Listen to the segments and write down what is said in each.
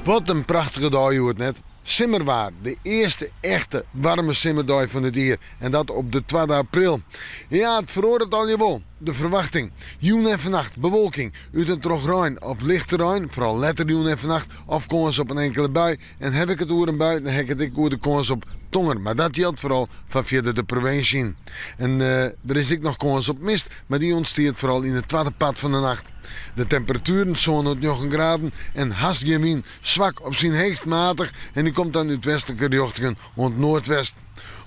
Wat in prachtige dei hjoed, net? Simmerwaar, de earste echte waarme simmerdei fan it jier en dat op de twadde april. Ja, it feroaret allegear wol, de ferwachting. Jûn en fannacht bewolking, út en troch rein of lichte rein, foaral letter jûn en fannacht, of kâns op in inkele bui. En haw ik it oer in bui, dan ha ik it ek oer de kâns op tonger, mar dat jildt foaral foar fierder de provinsje yn. En der is ek noch kâns op mist, mar dy ûntstiet foaral yn it twadde part fan de nacht. De temperatueren sân oant njoggen graden en hast gjin wyn, swak op syn heechst matich en dy komt dan út westlike rjochtingen oant noardwest.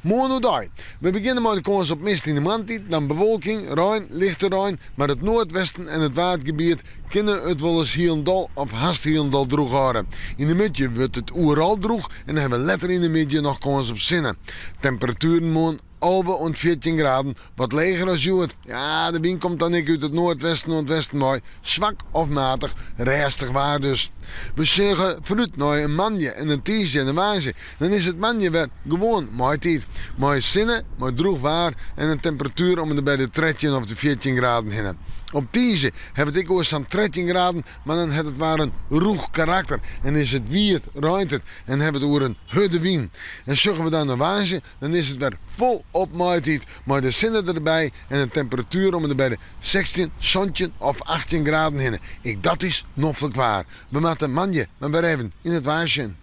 Moarn oerdei. We begjinne mei de kâns op mist yn de moarntiid, dan bewolking, rein, lichte rein, mar it noardwesten en it Waadgebiet kinne it wolris hielendal of hast hielendal drûch hâlde. Yn de middei wurdt it oeral drûch en dan hawwe we letter yn de middei noch kâns op sinne. Temperatueren moarn 11 oant 14 graden, wat leger as hjoed. Ja, de wyn komt dan ek út it noardwesten oant westen wei, swak of matich, rêstich waar dus. We sjogge foarút nei in moandei en in tiisdei en in woansdei. Dan is it moandei wer gewoan maitiid. Mei sinne, mei drûch waar en in temperatuer om en by de 13 of de 14 graden hinne. Op tiisdei hawwe we it ek oer sa'n 13 graden, mar dan hat it waar in rûch karakter en is it wiet, reint it en hawwe we it oer in hurde wyn. En sjogge we dan nei woansdei, dan is it wer folop maitiid mei de sinne derby en in temperatuer om en by de 16, 17 of 18 graden hinne. Ek dat is noflik waar. We moatte moandei mar wer even yn it waar sjen.